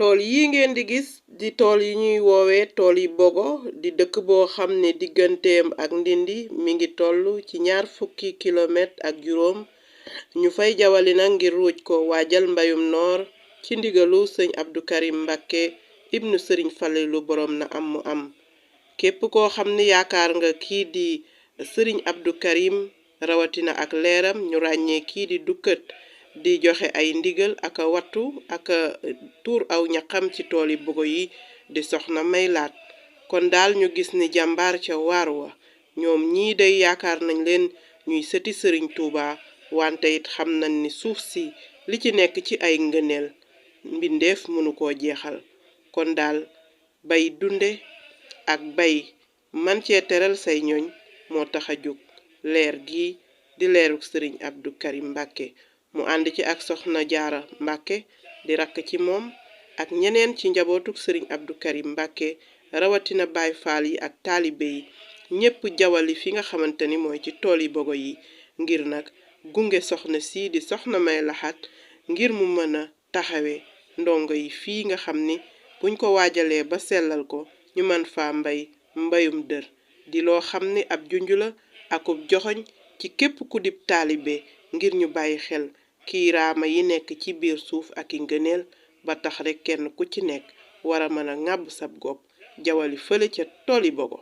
tool yi ngeen di gis di tool yi ñuy woowee tool yi bogo di dëkk boo xam ne digganteem ak Ndindi mi ngi toll ci 20 kilomètre ak juróom ñu fay jawali na ngir ruuj ko waajal mbayum noor ci ndigalu sëñ Abdou Karim Mbacké ibnu sëriñ Falilu borom na am mu am képp koo xam ne yaakaar nga kii di sëriñ Abdou Karim rawatina ak leeram ñu ràññee kii di dukkat di joxe ay ndigal ak a wattu ak tuur aw ñaqam ci tooli bogo yi di soxna May Laat kon daal ñu gis ni jàmbaar ca waar wa ñoom ñii day yaakaar nañ leen ñuy sëti sëriñ Tuuba wante it xam nañ ni suuf si li ci nekk ci ay ngëneel mbindeef mënu koo jeexal kon daal bay dunde ak bay man cee teral say ñoñ moo tax a jóg leer gi di leeruk sëriñ Abdou Karim Mbacké mu ànd ci ak soxna Jaara Mbacké di rakk ci moom ak ñeneen ci njabootuk sëriñ Abdou Karim Mbacké rawatina Baay Faal yi ak taalibe yi ñépp jawali fi nga xamante ni mooy ci tooli bogo yi ngir nag gunge soxna sii di soxna May Laxat ngir mu mën a taxawe ndongo yi fii nga xam ni buñ ko waajalee ba sellal ko ñu mën faa mbay mbayum dër di loo xam ni ab junju la akub joxoñ ci képp ku dib taalibe ngir ñu bàyyi xel kiiraama yi nekk ci biir suuf ak i ngëneel ba tax rek kenn ku ci nekk war a mën a ŋàbb sab gopp jawali fële ca tooli bogo